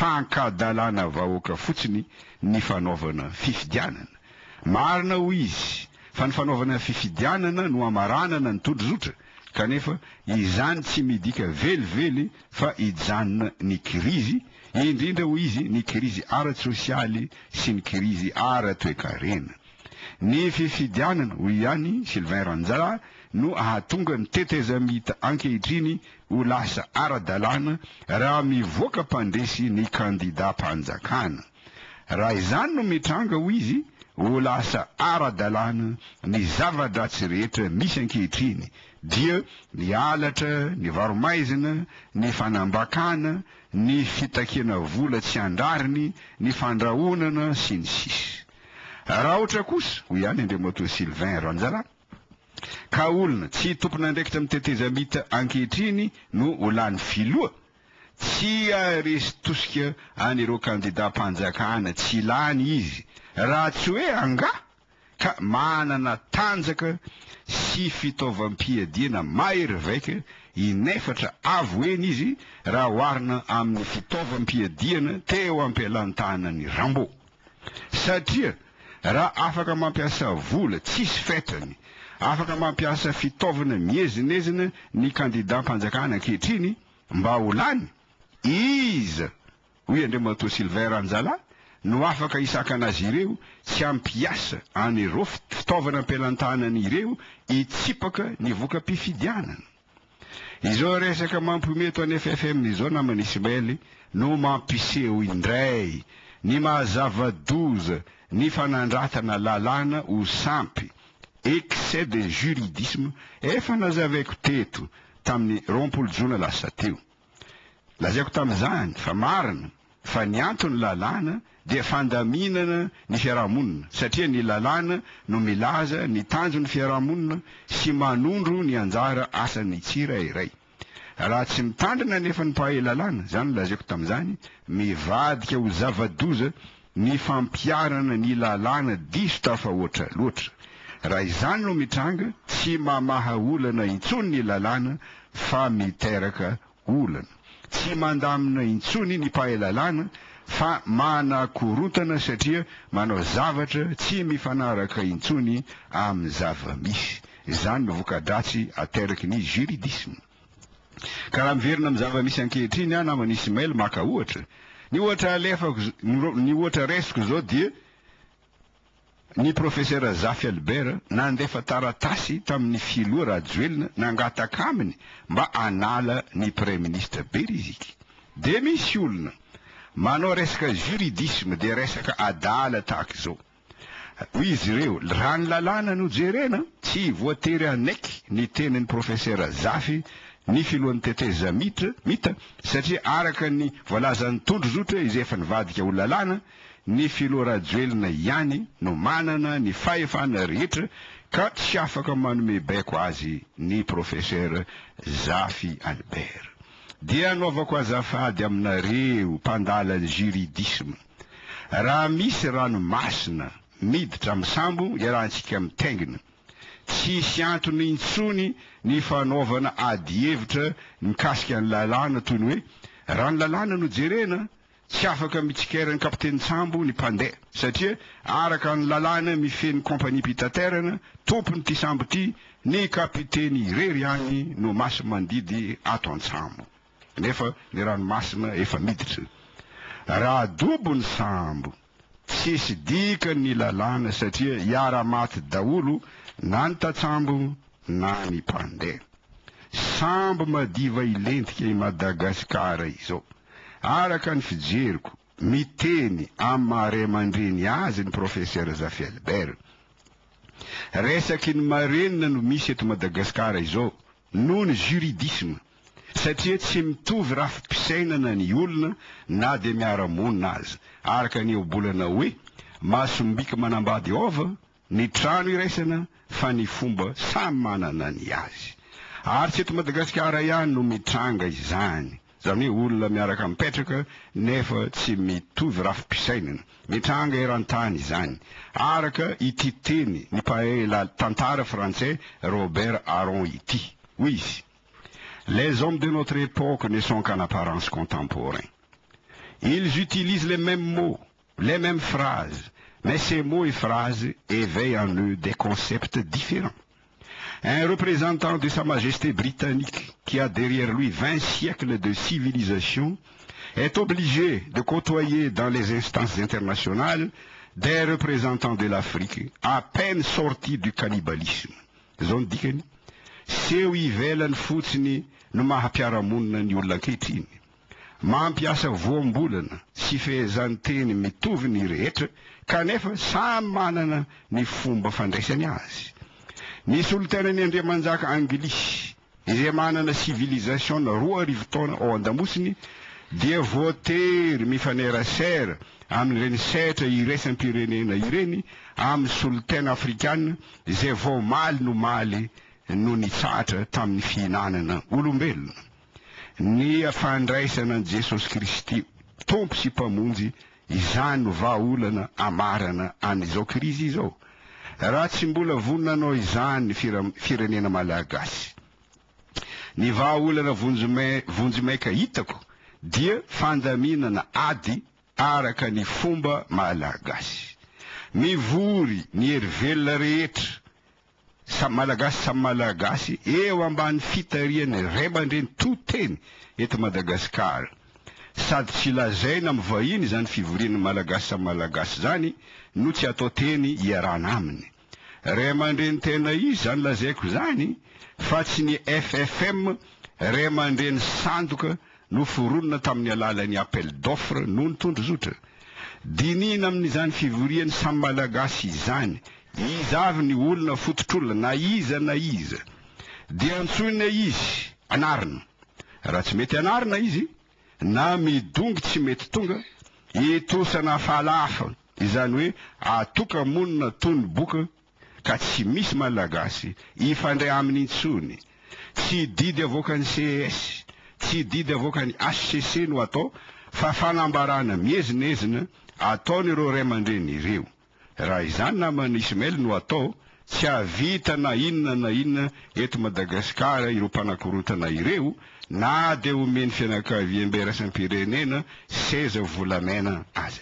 Fankadalana vahoaka fotsiny ny fanaovana fifidianana. Marina hoy izy fa ny fanaovana fifidianana no hamaranana ny tondrozotra kanefa izany tsy midika velively fa hijanona ny kirizy, indrindra hoy izy ny kirizy ara-tsosialy sy ny kirizy ara-toekarena. Ny fifidianana, hoy ihany Sylvain Ranjalahy, no hahatonga ny tetezamita ankehitriny ho lasa ara-dalàna raha mivoaka mpandresy ny kandidam-panjakana. Raha izany no mitranga, hoy izy, ho lasa ara-dalàna ny zava-dratsy rehetra misy ankehitriny, dia ny halatra, ny varo-maizina, ny fanambakana, ny fitakiana vola tsy an-drariny, ny fandrahonana, sy ny sisa Raha ohatra kosa, hoy ihany Andriamatoa Sylvain Ranjalahy, ka olona tsy tompon'andraikitra amin'ny tetezamita ankehitriny no ho lany filoha, tsy haharesy tosika an'ireo kandidam-panjakana tsy lany izy, raha tsy hoe angaha ka manana tanjaka sy fitaovam-piadiana mahery vaika inefatra avo heny izy raha oharina amin'ny fitaovam-piadiana teo am-pelantanan'i Rambo. Satria raha afaka mampiasa vola tsisy fetrany, afaka mampiasa fitaovana miezinezina ny kandidam-panjakana ankehitriny mba ho lany, iza, hoy Andriamatoa Sylvain Ranjalahy, no afaka hisakana azy ireo tsy hampiasa an'ireo fitaovana am-pelantanany ireo hitsipaka ny voka-pifidianana? Izao resaka mampiomehy eto any ffm izao namana Ismael no mampiseho indray ny maha zava-doza ny fanandratana lalàna ho sampy, excès de juridisme, efa nazavaiko teto tamin'ny 20 jona lasa teo. Lazaiko tamin'izany fa marina fa ny anton'ny lalàna dia fandaminana ny fiarahamonina satria ny lalàna no milaza ny tanjon'ny fiarahamonina sy manondro ny anjara asan'ny tsirairay. Raha tsy mitandrina anefa ny mpahay lalàna, izany no lazaiko tamin'izany, mivadika ho zava-doza ny fampiharana ny lalàna diso tafahoatra loatra. Raha izany no mitranga, tsy mamaha olana intsony ny lalàna fa miteraka olana. Tsy mandamina intsony ny mpahay lalàna fa manakorontana satria manao zavatra tsy mifanaraka intsony amin'ny zava-misy. Izany no voka-dratsy ateraky ny juridisme. Ka raha miverina amin'ny zava-misy ankehitriny aho namana Ismail maka ohatra, ny ohatra alefako, ny ohatra raisiko izao dia ny Professeur Zafy Albert nandefa taratasy tamin'ny Filoha Rajoelina nangataka aminy mba hanala ny Praiminisitra Beriziky. Dia misy olona manao resaka juridisme dia resaka adala tahaka izao. Hoy izy ireo, raha ny lalàna no jerena, tsy voatery hanaiky ny tenin'ny Profesera Zafy ny filohan'ny tetezamita, mita, satria araka ny voalazan'ny tondrozotra izay efa nivadika ho lalàna, ny filoha Rajoelina ihany no manana ny fahefana rehetra ka tsy afaka manome baiko azy ny Profesera Zafy Albert. Dia anaovako azafady aminareo mpandala ny juridisme. Raha misy ranomasina miditra amin'ny sambo iarahantsika mitaingina, tsy hisy antony intsony ny fanaovana adihevitra mikasika ny lalàna toy ny hoe raha ny lalàna no jerena, tsy afaka mitsikera ny kapitenin-tsambo ny mpandeha satria araka ny lalàna mifehy ny kompaniam-pitaterana, tompon'ity sambo ity, ny kapiteny irery ihany no masi-mandidy ato an-tsambo. Nefa ny ranomasina efa miditra. Raha adobo ny sambo, tsisy dikany ny lalàna satria hiara-maty daholo na ny tatsambo na ny mpandeha. Sambo madiva hilentika i Madagasikara izao. Araka ny fijeriko, miteny amin'ny maha ray aman-dreny azy ny Professeur Zafy Albert. Resaky ny marenina no misy eto Madagasikara izao noho ny juridisme satria tsy mitovy rafi-pisainana ny olona na dia miara-monina aza, araka ny ohabolana hoe masom-bika manambady hova ny trano iraisana fa ny fomba samy manana ny azy. Ary tsy eto Madagasikara ihany no mitranga izany, izany hoe olona miaraka mipetraka nefa tsy mitovy rafi-pisainana. Mitranga eran-tany izany, araka ity teny ny mpahay tantara frantsay Robert Aron ity. Hoy izy, Les hommes de notre époque ne sont qu'en apparence contemporains. Ils utilisent les mêmes mots, les mêmes phrases, mais ces mots et phrases éveillent en eux des concepts différents. Un représentant de Sa Majesté britannique, qui a derrière lui 20 siècles de civilisation, est obligé de côtoyer dans les instances internationales des représentants de l'Afrique à peine sortis du cannibalisme. Izao no dikany, seho ivelany fotsiny no maha mpiara-monina ny olona ankehitriny. Mampiasa voambolana sy fehezanteny mitovy ny rehetra kanefa samy manana ny fomba fandraisany azy. Ny solontenan'ny Andriamanjaka anglisy izay manana civilisation 2000 taona ao an-damosiny dia voatery mifanerasera amin'ireny sehatra iraisam-pirenena ireny amin'ny solontena afrikana izay vao omaly no omaly no nitsahatra tamin'ny fihinanana olombelona. Ny fandraisana an'i Jesosy Kristy Tompo sy Mpamonjy izany no vahaolana amarana an'izao krizy izao. Raha tsy mbola vonona hanao izany ny firenena Malagasy. Ny vahaolana vonjimaika hitako dia fandaminana ady araka ny fomba Malagasy. Mivory ny hery velona rehetra Samy Malagasy samy Malagasy eo ambany fitarihan'ny ray aman-dreny to teny eto Madagasikara. Sady tsy lazaina amin'ny vahiny izany fivorian'ny Malagasy samy Malagasy izany no tsy atao teny iarahana aminy. Ray aman-dreny tena izy izany lazaiko izany fa tsy ny FFM ray aman-dreny sandoka noforonina tamin'ny alalan'ny appel d'offre noho ny tondrozotra. Dinihina amin'izany fivorian'ny samy Malagasy izany iza avy ny olona fototr'olona na iza na iza. Dia antsoina izy anarina. Raha tsy mety anarina izy na midongy tsy mety tonga, itosana falafa, izany hoe atoka-monina toy ny boka ka tsy misy Malagasy hifandray aminy intsony. Tsy didy avoakan'ny ces, tsy didy avoakan'ny hcc no atao fa fanambarana miezinezina ataon'ireo ray aman-dreny ireo. Raha izany namana Ismael no atao, tsy hahavita na inona na inona eto Madagasikara ireo mpanakorontana ireo na dia omen'ny fianakaviambe iraisam-pirenena seza volamena aza.